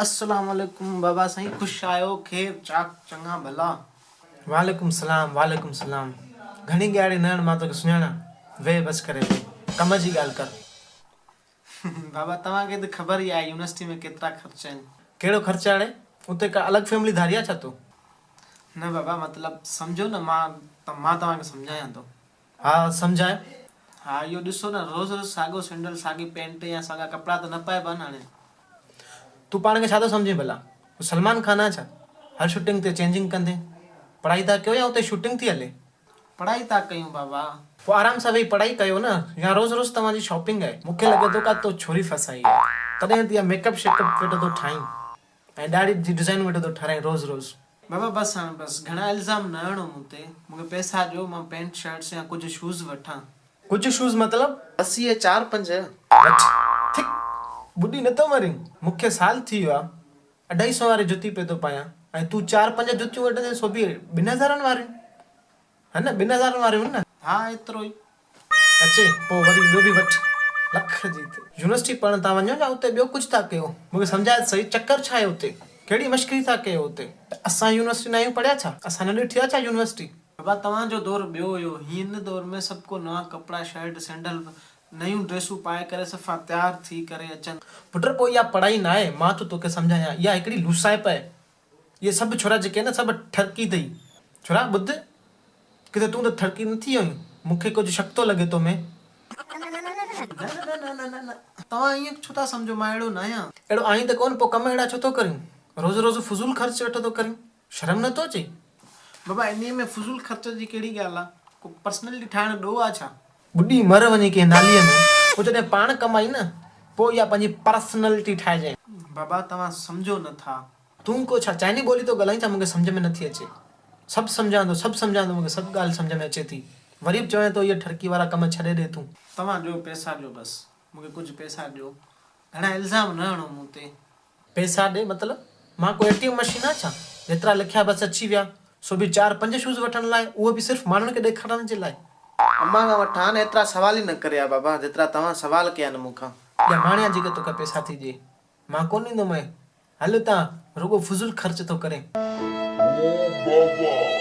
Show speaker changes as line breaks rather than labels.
السلام عليڪم بابا سائين خوش آهيو خير چاڪ چڱا ڀلا.
وعليڪم سلام وعليڪم سلام گهڻي ڳاڙي نئڻ مان توکي سڃاڻان ويهه بس ڪري ويهه ڪم جي ڳالهه ڪر.
بابا توهان کي ته خبر ئي آهي يونيورسٽي ۾ ڪيترا خرچ آهن.
ڪهڙو خرچ آهي اڙي اتي ڪا الڳ فيملي ڌاري آ ڇا تو.
نه بابا مطلب سمجهو نه مان مان توهان کي سمجهايان ٿو.
ها سمجهاء.
ها اهو ڏسو نه روز روز ساڳو سينڊل ساڳي پينٽ يا ساڳا ڪپڙا ته نه پائبا نه هاڻي.
تون پاڻ کي ڇا ٿو سمجهين ڀلا؟ تون سلمان خان آهين ڇا؟ هر شوٽنگ تي چينجنگ ڪندين. پڙهائي ٿا ڪيو يا اتي شوٽنگ ٿي هلي؟
پڙهائي ٿا ڪيون بابا.
پوء آرام سان ويهي پڙهائي ڪيو نه يا روز روز توهان جي شاپنگ آهي. مون کي لڳي ٿو ڪا تو ڇوري ڦاسائي آهي تڏهن ته اها ميڪ اپ شيڪ اپ ويٺو ٿو ٺاهين ۽ ڏاڙهي جي ڊزائنون ويٺو ٿو ٺاراهين روز روز.
بابا بس هاڻ بس گهڻا الزام نه هڻو مون تي مون کي پئسا ڏيو مان پينٽ شرٽس يا ڪجهه شوز وٺان.
ڪجهه شوز مطلب؟
بس اهي چار پنج.
وٺ ٿڪ ٻڏي نه ٿو مرين مون کي سال ٿي ويو آ اڍائي سئو واري جتي پئي ٿو پايان ۽ تون چار پنج جتيون وٺندين سو به ٻن هزارن واريون ها نه ٻن هزارن واريون نه.
ها ايترو ئي.
اچي پوء وري ٻيو به وٺ لک جي ته. يونيورسٽي پڙهڻ ٿا وڃو يا اتي ٻيو ڪجهه ٿا ڪيو؟ مون کي سمجهاء ته سهي چڪر ڇا آهي اتي؟ ڪهڙي مشڪري ٿا ڪيو اتي؟ ته اسان يونيورسٽي ناهيون پڙهيا ڇا؟ اسان نه ڏٺي آهي ڇا يونيورسٽي؟
بابا توهان جو دور ٻيو هيو هن دور ۾ سڀ ڪو نوان ڪپڙا شرٽ سينڊل نيون ڊريسون پائي ڪري صفا تيار ٿي ڪري اچن.
پٽ پوء اها پڙهائي ناهي مان ٿو توکي سمجهايان اها هڪڙي لوسائپ آهي اهي سڀ ڇورا جيڪي آهن نه سڀ ٺرڪي اٿئي. ڇورا ٻڌ، ڪٿي تون ته ٺرڪي نه ٿي ويو آهين؟ مون کي ڪجهه شڪ ٿو لڳي تو ۾.
نه نه نه نه نه نه توهان ائين ڇو ٿا سمجهو مان اهڙو ناهيان.
اهڙو آهين ته ڪونه پوء ڪم اهڙا ڇو ٿو ڪرين؟ روز روز فضول خرچ ويٺو ٿو ڪرين، شرم نه ٿو اچئي؟
بابا انهيء ۾ فضول خرچ جي ڪهڙي ڳالهه آ؟ ڪو پرسنلٽي ٺاهڻ ڏوهه آ ڇا؟
ٻڏي مر وڃي ڪنهن ناليء ۾. پوء جڏهن پاڻ ڪمائين نه، پوء اها پنهنجي پرسنلٽي ٺاهجانء.
بابا توهان سمجهو نه ٿا.
تون ڪو ڇا چائني ٻولي ٿو ڳالهائين ڇا مون کي سمجهه ۾ نه ٿي اچي. سڀ سمجهان ٿو، سڀ سمجهان ٿو مون کي سڀ ڳالهه سمجهه ۾ اچي ٿي. وري به چوين ٿو اهي ٺرڪي وارا ڪم ڇڏي ڏي تون.
توهان ڏيو پئسا ڏيو بس. مون کي ڪجهه پئسا ڏيو. گهڻا الزام نه هڻو مون تي.
پئسا ڏي مطلب؟ مان ڪو اي ٽي ايم مشين آهيان ڇا؟ جيترا لکيا بس اچي ويا. سو به چار پنج شوز وٺڻ لاء، اهو به صرف ماڻهن کي ڏيکارڻ جي لاء.
امان کان وٺان نه ايترا سوال ئي نه ڪري ها بابا جيترا توهان سوال ڪيا آهن مون کان.
يا ماڻيان جيڪي توکي پئسا ٿي ڏئي. مان ڪونه ڏيندومانء. هل اتان، رڳو فضول خرچ ٿو ڪرين.
او بابا!